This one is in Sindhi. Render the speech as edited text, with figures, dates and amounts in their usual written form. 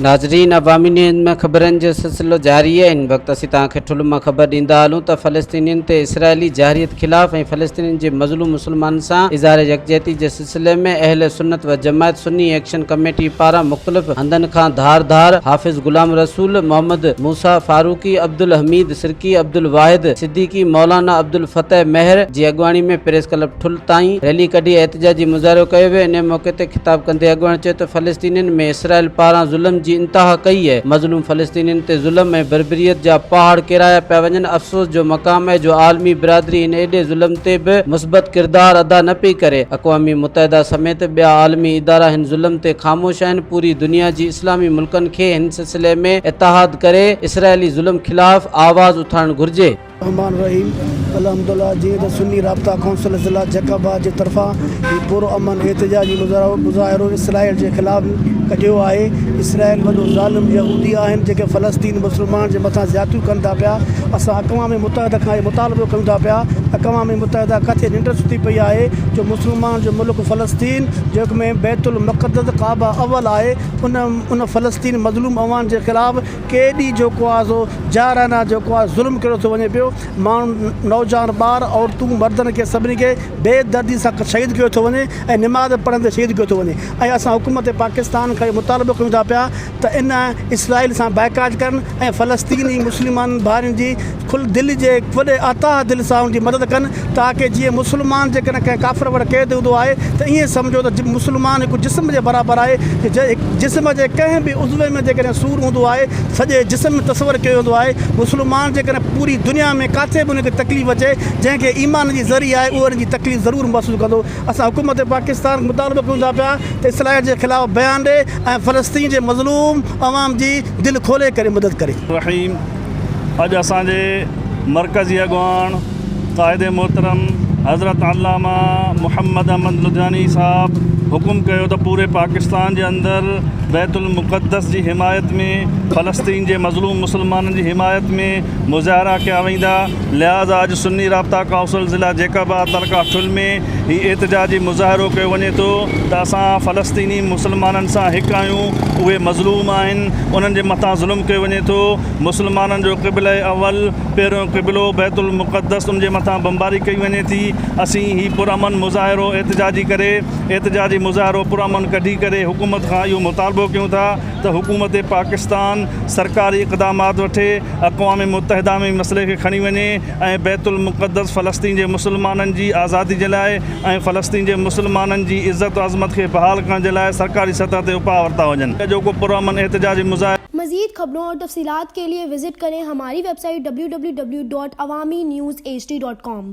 ناظرين عوامي نيوز ۾ خبرن جو سلسلو جاري آهي هن وقت اسين توهان کي ٺلهه مان خبر ڏيندا هلون ته فلسطينين تي اسرائيلي جارحيت خلاف ۽ فلسطينين جي مظلوم مسلمانن سان اظهار يڪجهتي جي سلسلي ۾ اهل سنت و جماعت سني ايڪشن ڪميٽي پاران مختلف هنڌن کان ڌار ڌار حافظ غلام رسول، محمد موسيٰ فاروقي، عبدالحميد سرڪي، عبدالواحد صديقي، مولانا عبدالفتح مهر جي اڳواڻي ۾ پريس ڪلب ٺل تائين ريلي ڪڍي احتجاجي مظاهرو ڪيو ويو انهي موقعي تي خطاب ڪندي اڳواڻ چيو ته فلسطينين ۾ اسرائيل پاران ظلم جي انتها ڪئي اهي مظلوم فلسطينين تي ظلم ۽ بربريت جا پهاڙ ڪيرايا پيا وڃن افسوس جو مقام اهي جو عالمي برادري ان ايڏي ظلم تي به مثبت ڪردار ادا نه پئي ڪري اقوام متحده سميت ٻيا عالمي ادارا هن ظلم تي خاموش آهن پوري دنيا جي اسلامي ملڪن کي هن سلسلي ۾ اتحاد ڪري اسرائيلي ظلم خلاف آواز اٿارڻ گهرجي. الرحمٰن الرحيم الحمدلله جيئن ته سني رابطا ڪائونسل ضلع جيڪب آباد جي طرفان هي پر امن احتجاجي مظاهرو اسرائيل جي خلاف ڪڍيو آهي اسرائيل وڏو ظالم يهودي آهن جيڪي فلسطين مسلمان جي مٿان زيادتيون ڪن ٿا پيا اسان اقوام متحده کان هي مطالبو ڪيون ٿا پيا اقوام متحده ڪٿي ننڊ ستي پئي آهي جو مسلمان جو ملڪ فلسطين جنهن ۾ بيت المقدس ڪعبه اول آهي ان ان فلسطين مظلوم عوام جي خلاف ڪيڏي جيڪو آ سو جارحانه جيڪو آ ظلم ڪيو ٿو وڃي پيو ماڻهن نوجوان ٻار عورتون مردن کي سڀني کي بي دردي سان شهيد ڪيو ٿو وڃي ۽ نماز پڙهندي شهيد ڪيو ٿو وڃي ۽ اسان حڪومت پاڪستان کان اهو مطالبو ڪيون ٿا پيا ته ان اسرائيل سان بائيڪاٽ ڪرن ۽ فلسطيني مسلمان ڀائرن جي کل دل جي وڏي اتاهه دل سان ان جي مدد ڪن تاڪه جيئن مسلمان جيڪڏهن ڪنهن ڪافر وٽ قيد هوندو آهي ته ائين سمجهو ته مسلمان هڪ جسم جي برابر آهي جسم جي ڪنهن به عضوي ۾ جيڪڏهن سور هوندو آهي ته سڄي جسم ۾ تصور ڪيو ويندو آهي مسلمان جيڪڏهن پوري دنيا ۾ ڪاٿي به ان کي تڪليف اچي جنهن کي ايمان جي ذري آهي اهو ان جي تڪليف ضرور محسوس ڪندو اسان حڪومت پاڪستان کي مطالبو ڪيون ٿا پيا ته اسرائيل جي خلاف بيان ڏي ۽ فلسطين جي مظلوم عوام جي دل کولي ڪري مدد ڪري. رحيم اڄ اسان جي مرڪزي اڳواڻ قائد محترم حضرت علامه محمد احمد لڌياني صاحب حڪم ڪيو ته پوري پاڪستان جي اندر بيت المقدس جي حمايت ۾ فلسطين جي مظلوم مسلمانن جي حمايت ۾ مظاهرا ڪيا ويندا لهٰذا اڄ سني رابطا ڪائونسل ضلع جيڪب آباد تعلقه ٺل ۾ هي احتجاجي مظاهرو ڪيو وڃي ٿو ته اسان فلسطيني مسلمانن سان هڪ آهيون اهي مظلوم آهن انهن جي مٿان ظلم ڪيو وڃي ٿو مسلمانن جو قبله اول، پهريون قبلو، بيت المقدس ان جي مٿان بمباري ڪئي وڃي ٿي، اسين هي پرامن مظاهرو احتجاجي ڪري احتجاجي مظاهرو پرامن ڪڍي ڪري حڪومت کان اهو مطالبو ڪيون ٿا ته حڪومت پاڪستان سرڪاري اقدامات وٺي اقوام متحده ۾ مسئلي کي کڻي وڃي ۽ بيت المقدس فلسطين جي مسلمانن جي آزادي جي لاء ۽ فلسطين جي مسلمانن جي عزت و عظمت کي بحال ڪرڻ جي لاء سرڪاري سطح تي اپاء ورتا وڃن. اڄوڪو پرامن احتجاجي مظاهرو. مزيد خبرون اور تفصيلات کے لئے وزٽ ڪرين ھماري website W W W dot Awami news H D dot com.